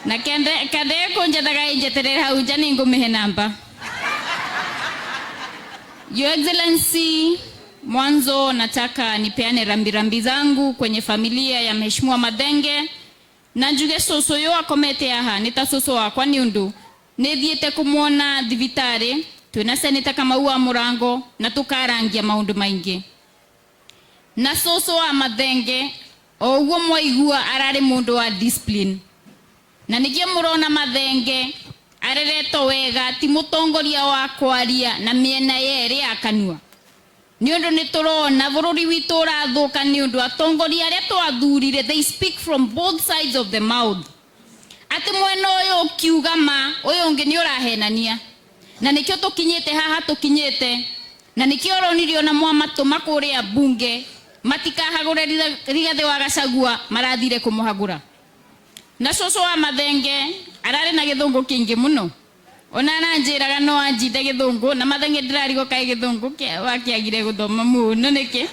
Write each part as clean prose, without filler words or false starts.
Na kende kende kunjethaga injeterere hau nja ningumihe namba. Your Excellency, mwanzo nataka nipeane rambirambi zangu kwenye familia ya Mheshimiwa Mathenge na njuge cucu uyu akomete aha ni ta cucu wakwa ni undu nithiite kumwona thibitari twina Senator Kamau wa Murango na tukarangia maundu maingi. Na cucu wa Mathenge o uguo mwaigua arari mundu wa discipline, na nikio murona Mathenge areretwo wega, ti mutongoria wa kwaria na miena yeri ya kanua. Ni undu ni turona bururi witu urathuka ni undu atongoria aria twathurire, they speak from both sides of the mouth. Ati mwena uyu ukiuga ma uyu ungi ni urahenania, na nikio tukinyite haha tukinyite, na nikio uronire ona mwamatuma kuria bunge matikahagure Rigathi wa Gachagua, marathire kumuhagura. Na cucu wa Mathenge arari na githungu kingi muno, ona aranjiraga no anjinde githungu, na Mathenge ndirarigwo kae githungu wakiagire guthoma muno niki,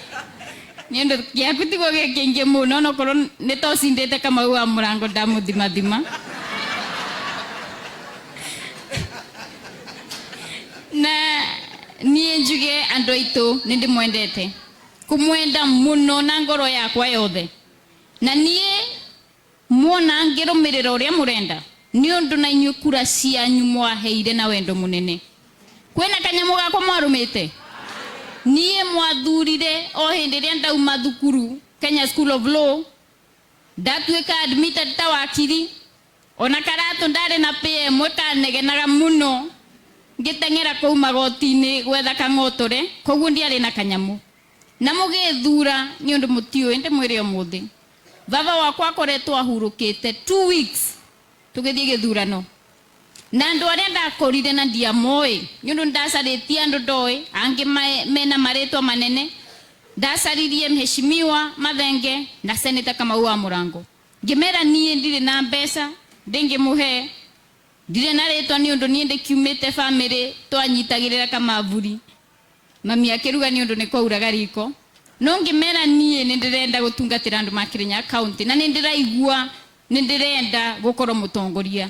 ni undu giaku tiguo gi kingi muno, onokorwo ni ta ucindite Kamau wa Murango ndamuthimathima. Na niĩ njuge andũ aitũ nĩ ndĩmwendete, kũmwenda mũno na ngoro yakwa yothe, na niĩ muona ngĩrũmĩrĩra ũrĩa mũrenda nĩ ũndũ na inyuĩ kura cianyu mwaheire na wendo mũnene. Kwĩna kanyamũ gakwa mwarũmĩte niĩ mwathurire o hĩndĩ ĩrĩa ndauma thukuru Kenya School of Law, ndatuĩka admitted ta wakiri, ona karatũ ndarĩ na PM kanegenaga mũno ngĩteng'era kũu magoti-inĩ gwetha kang'otore, koguo ndiarĩ na kanyamũ. Na mũgĩthura nĩ ũndũ mũtiũĩ ndĩmwĩre ũmũthĩ baba wakwa akoretwo ahurũkĩte 2 weeks tũgĩthiĩ gĩthurano, na andũ arĩa ndakorire na ndiamoĩ nĩ ũndũ ndacarĩtie andũ ndoĩ angĩ mena marĩtwa manene. Ndacaririe Mheshimiwa Mathenge na Senator Kamau wa Murango, ngĩmera niĩ ndirĩ na mbeca ndĩngĩmũhe, ndirĩ na rĩtwa nĩ ũndũ niĩ ndĩkiumĩte family twanyitagĩrĩra kamaburi, mami akĩruga nĩ ũndũ nĩ kwauraga riko, no ngĩmera niĩ nĩ ndĩrenda gũtungatĩra andũ ma Kirinyaga County na nĩ ndĩraigua nĩ ndĩrenda gũkorwo mũtongoria.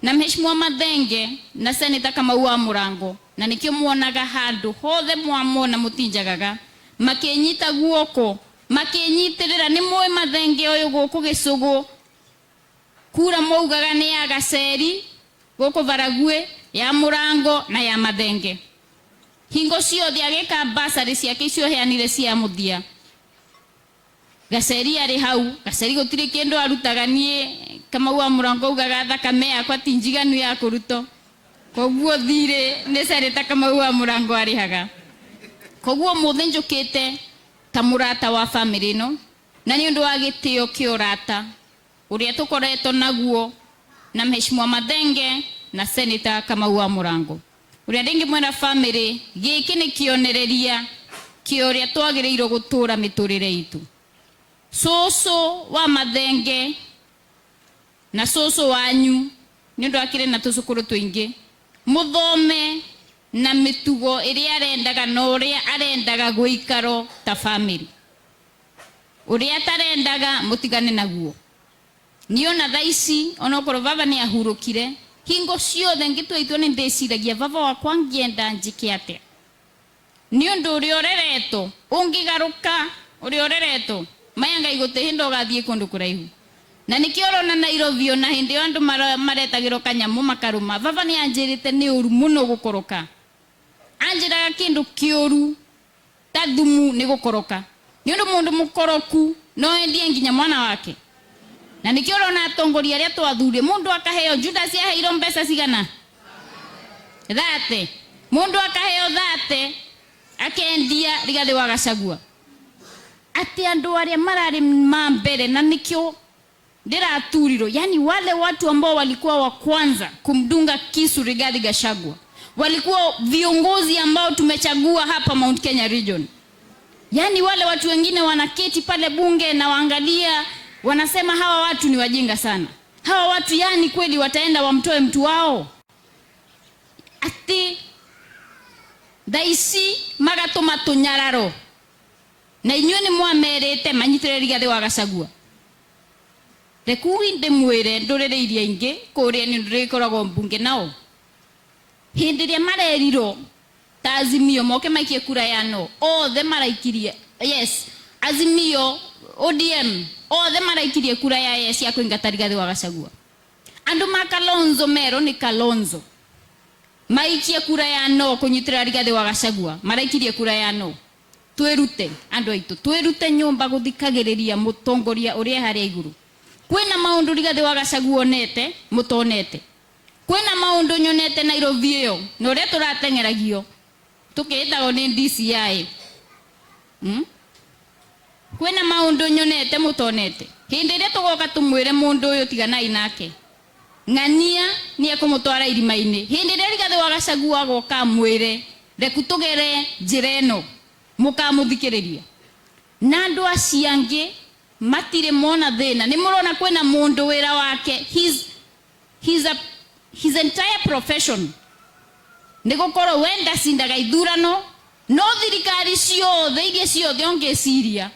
Na Mheshimiwa Mathenge na Senator Kamau wa Murango, na nikio muonaga handu hothe mwamona mutinjagaga makinyita guoko makinyitirira. Ni muĩ Mathenge uyu guku gicugu kura maugaga ni ya Gaceri guku Baragwe ya Murango na ya Mathenge. Hingo ciothe agika basari ciake icio heanire cia muthia, Gaceri arĩ hau. Gaceri gũtirĩ kĩndũ arutaga, niĩ Kamau wa Murango augaga thakame yakwa ti njiganu ya kũrutwo, koguo thirĩ nĩ Senator Kamau wa Murango arĩhaga. Koguo ũmũthĩ njũkĩte ta mũrata wa family ĩno, na nĩ ũndũ wa gĩtĩo kĩa ũrata ũrĩa tũkoretwo naguo na Mheshimiwa Mathenge na Senator Kamau wa Murango. Ũrĩa ndĩngĩmwĩra family, gĩkĩ nĩ kĩonereria kĩa ũrĩa twagĩrĩirwo gũtũra mĩtũrĩre itũ. Cũcũ wa Mathenge na cũcũ wanyu nĩ ũndũ akĩrĩ na tũcũkũrũ tũingĩ, mũthome na mĩtugo ĩrĩa arendaga na ũrĩa arendaga gũikaro ta family, ũrĩa atarendaga mũtigane naguo. Niĩ ona thaa ici onokorwo baba nĩ ahurũkire, hingo ciothe ngĩtua itua nĩ ndĩciragia baba wakwa angĩenda njĩke atĩa, nĩ ũndũ ũrĩa ũreretwo ũngĩgarũka ũrĩa ũreretwo maya Ngai gũtirĩ hĩndĩ ũgathiĩ kũndũ kũraihu. Na nĩkĩo ũrona Nairobi ona hĩndĩ ĩyo andũ maretagĩrwo kanyamũ makarũma. Baba nĩ anjĩrĩte nĩ ũru mũno gũkoroka, anjĩraga kĩndũ kĩũru ta thumu nĩ gũkoroka, nĩ ũndũ mũndũ mũkoroku no endie nginya mwana wake. Na nĩkĩo ũrona atongoria arĩa twathurie mũndũ akaheo, Judas aheirwo mbeca cigana 30, mũndũ akaheo 30 akendia Rigathi wa Gachagua. Atĩ andũ arĩa mararĩ ma mbere, na nĩkĩo ndĩraturirwo, yani wale watu ambao walikuwa wa kwanza kumdunga kisu Rigathi Gachagua walikuwa viongozi ambao tumechagua hapa Mount Kenya region. Yani wale watu wengine wanaketi pale bunge na waangalia, wanasema hawa watu ni wajinga sana, hawa watu yani kweli wataenda wamtoe mtu wao. Ati thaa ici magatũma tũnyararo, na inyuĩ nĩ mwamerĩte manyitĩrĩre Rigathi wa Gachagua. Rekui ndimwire nduriri iria ingi kuria ni ndurikoragwo mbunge nao hindi iria marerirwo ta Azimio moke maikie kura ya no, othe maraikirie yes. Azimio, ODM, othe maraikirie kura ya yes ya kuingata Rigathi wa Gachagua. Andu ma Kalonzo mero ni Kalonzo maikie kura ya no kunyitirira Rigathi wa Gachagua, maraikirie kura ya no. Twirute andu aitu, twirute nyumba guthikagiriria mutongoria uria haria iguru. Kwina maundu Rigathi wa Gachagua onete mutonete, kwina maundu nyonete Nairobi iyo na uria turateng'eragio tukitagwo ni DCI. Kwina maundu nyonete mutonete. Hindi iria tugoka tumwire mundu uyu tiganai nake, ng'ania ni ekumutwara irima-ini. Hindi iria Rigathi wa Gachagua agoka amwire reku tugere njira ino, mukamuthikiriria. Na andu acio angi matire mona thina. Ni murona kwina mundu wira wake, his entire profession ni gukorwo we ndacindaga ithurano, no thirikari ciothe iria ciothe ungiciria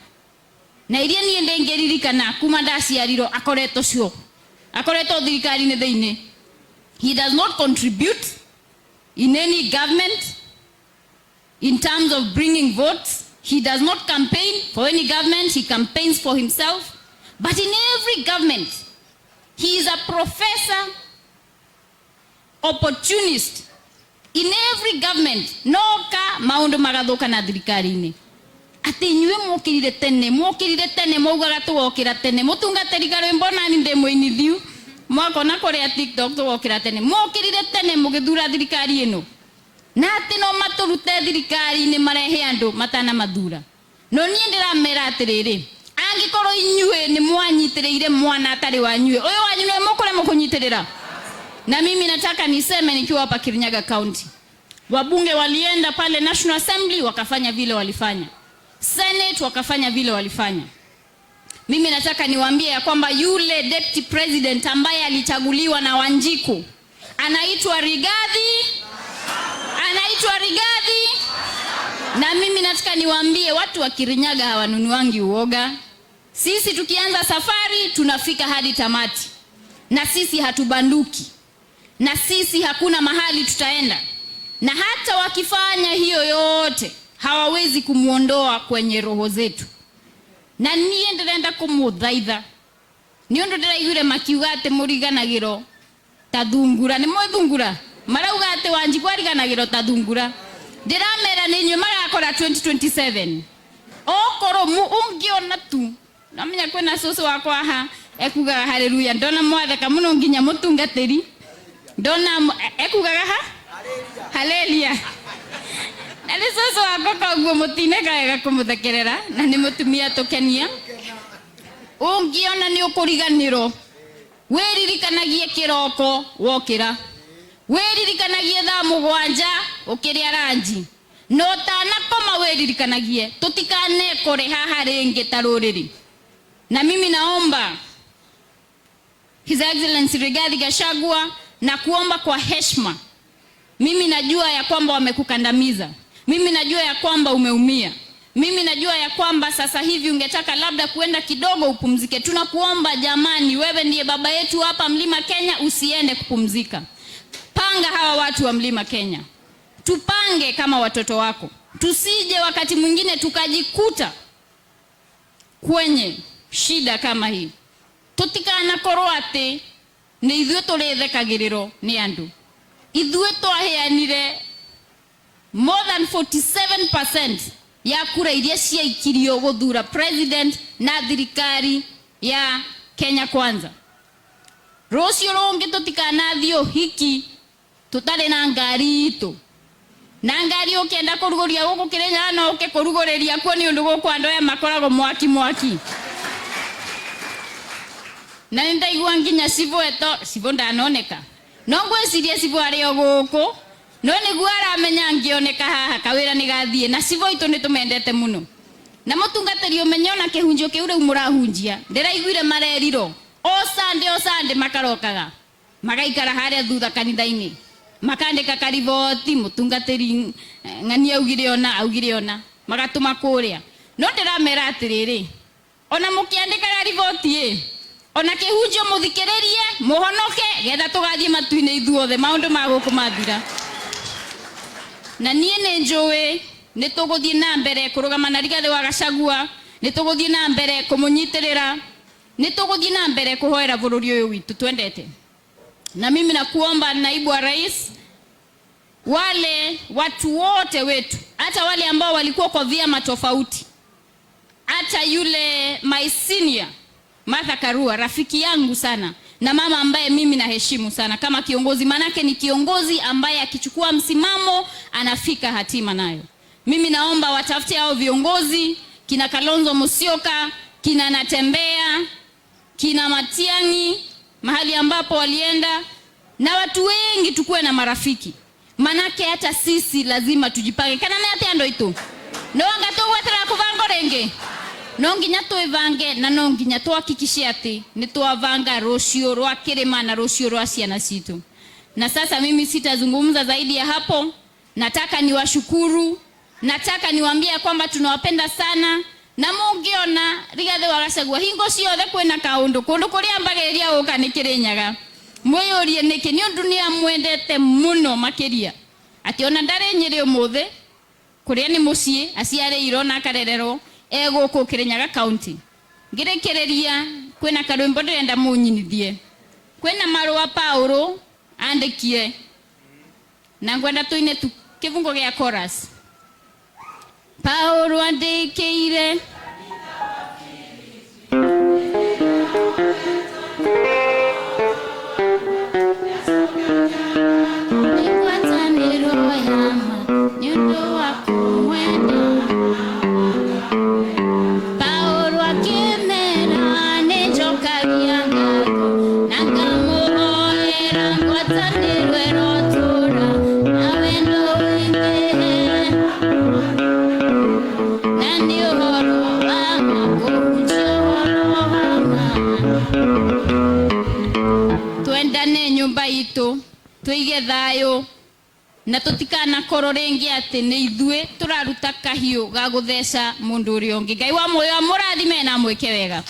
na iria nie ndingiririkana kuma ndaciarirwo akoretwo cio, akoretwo thirikari-inĩ thĩinĩ. He does not contribute in any government in terms of bringing votes. He does not campaign for any government. He campaigns for himself. But in every government, he is a professor, opportunist. In every government, noka maundu magathuka na thirikari-inĩ. Ati inyuĩ mwokĩrire tene, mwokĩrire tene, mwaugaga tũgokĩra tene. Mũtungatĩri karwĩmbo nani ndĩ mũinithiu. Mwakona kũrĩa TikTok tũgokĩra tene. Mwokĩrire tene mũgĩthura thirikari ĩno. Na atĩ no matũrute thirikari-inĩ marehe andũ matanamathura. No niĩ ndĩramera atĩrĩrĩ, angĩkorwo inyuĩ nĩ mwanyitĩrĩire mwana atarĩ wanyuĩ, ũyũ wanyu nĩwe mũkũremwo kũnyitĩrĩra. Na mimi nataka niseme nikiwa hapa Kirinyaga County, wabunge walienda pale National Assembly wakafanya vile walifanya, Senate wakafanya vile walifanya. Mimi nataka niwaambie ya kwamba yule deputy president ambaye alichaguliwa na Wanjiku anaitwa Rigathi, anaitwa Rigathi. Na mimi nataka niwaambie watu wa Kirinyaga hawanunuangi uoga. Sisi tukianza safari tunafika hadi tamati, na sisi hatubanduki, na sisi hakuna mahali tutaenda. Na hata wakifanya hiyo yote hawawezi kumuondoa kwenye roho zetu. Na niĩ ndĩrenda kũmũthaitha nĩ ũndũ ndĩraiguire makiuga atĩ mũriganagĩro ta thungura. Nĩ mũĩ thungura? Marauga atĩ Wanjikũ ariganagĩro ta thungura. Ndĩramera nĩ inyuĩ magakora 2027. Okorwo ũngĩona tu, namenya kwĩna cũcũ wakwa haha ekugaga haleluya, ndona mwatheka mũno nginya mũtungatĩri, ndona ekugaga ha haleluya. Na nĩ cũcũ wakwa, koguo mũtineka wega kũmũthekerera, na nĩ mũtumia tũkenia. Ũngĩona nĩ ũkũriganĩrwo, wĩririkanagie kĩroko wokĩra, wĩririkanagie thaa 7 ũkĩrĩa ranji, na ũtanakoma wĩririkanagie tũtikanekore haha rĩngĩ ta rũrĩrĩ. Na mimi naomba His Excellency Rigathi Gachagua, na kuomba kwa heshima. Mimi najua ya kwamba wamekukandamiza. Mimi najua ya kwamba umeumia. Mimi najua ya kwamba sasa hivi ungetaka labda kuenda kidogo upumzike. Tunakuomba jamani, wewe ndiye baba yetu hapa Mlima Kenya, usiende kupumzika. Panga hawa watu wa Mlima Kenya. Tupange kama watoto wako. Tusije wakati mwingine tukajikuta kwenye shida kama hii. Tutikanakorwo atĩ nĩ ithuĩ tũrĩthekagĩrĩrwo nĩ andũ. Ithuĩ twaheanire more than 47% ya kura iria ciaikirio gũthura president na thirikari ya Kenya Kwanza. Rũciũ rũngĩ tũtikanathiĩ ũhiki tũtarĩ na ngari itũ. Na ngari ũkĩenda kũrugũria gũkũ Kĩrĩnyaga no ũke kũrugũrĩria kuo nĩ ũndũ gũkũ andũ aya makoragwo mwaki mwaki. Na nĩ ndaigua nginya cibũ eto, cibũ ndanoneka. No ngwĩciria cibũ arĩ o gũkũ, no nĩguo aramenya ngĩoneka haha kawĩra nĩ gathiĩ, na cibũ itũ nĩ tũmendete mũno. Na mũtungatĩri ũmenye ona kĩhunjio kĩu rĩu mũrahunjia, ndĩraiguire marerirwo o Sunday, o Sunday makarokaga magaikara harĩa thutha kanitha-inĩ, makandĩka kariboti, mũtungatĩri ng'ani augire ona, augire ona, magatũma kũrĩa. No ndĩramera atĩrĩrĩ, ona mũkĩandĩkaga riboti ĩ, Ona kĩhunjio mũthikĩrĩrie, mũhonoke, getha tũgathiĩ matu-inĩ ithuothe maũndũ ma gũkũ mathira. Na niĩ nĩ njũĩ nĩ tũgũthiĩ na mbere kũrũgama na Rigathĩ wa Gachagua, nĩ tũgũthiĩ na mbere kũmũnyitĩrĩra, nĩ tũgũthiĩ na mbere kũhoera bũrũri ũyũ witũ twendete. Na mimi nakuomba naibu wa rais, wale watu wote wetu, hata wale ambao walikuwa kwa vyama tofauti, hata yule my senior Martha Karua, rafiki yangu sana na mama ambaye mimi naheshimu sana kama kiongozi, manake ni kiongozi ambaye akichukua msimamo anafika hatima nayo. Mimi naomba watafute hao viongozi kina Kalonzo Musyoka, kina Natembea, kina Matiang'i, mahali ambapo walienda na watu wengi, tukuwe na marafiki, manake hata sisi lazima tujipange. Kana nĩ atĩa andũ aitũ no anga tũgweterera kũbangwo rĩngĩ no nginya twĩbange na no nginya tuhakikishe atĩ nĩ twabanga rũciũ rwa kĩrĩma na rũciũ rwa ciana citũ. Na sasa mimi sitazungumza zaidi ya hapo. Nataka niwashukuru, nataka niwaambie kwamba tunawapenda sana na mungiona Rigathi wa Gachagua hingo ciothe kwina kaundu kundu kuria mbagĩrĩria gũka nĩ Kĩrĩnyaga, mwĩyũrie nĩkĩ nĩ ũndũ nĩ amwendete mũno makĩria atĩ ona ndarĩ Nyĩrĩ ũmũthĩ kuria nĩ mũciĩ aciarĩirwo na akarererwo e gũkũ Kĩrĩnyaga County. Ngĩrĩkĩrĩria kwĩna karwĩmbo ndĩrenda mũnyinithie, kwĩna marũa Paulo andĩkie na ngwenda tũine tu kĩbungo gĩa chorus. Paulo andĩkĩire ngwatanĩro ya ma nĩ ũndũ wa kũmwenda. Paulo akĩmera nĩ njokagia ngatho na ngamũhoera ngwatanĩro ĩrotũũra na wendo ũingĩhe na nĩ ũhoro wa ma kũhunjia ũhoro wa ma. Twendane nyũmba itũ, tũige thayũ na tũtikanakorwo rĩngĩ atĩ nĩ ithuĩ tũraruta kahiũ ga gũtheca mũndũ ũrĩa ũngĩ. Ngai wa muoyo amũrathime na amwĩke wega.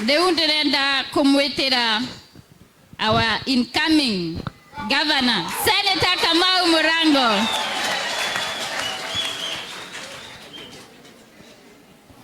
Rĩu ndĩrenda kũmwĩtĩra our incoming governor, Senator Kamau Murango.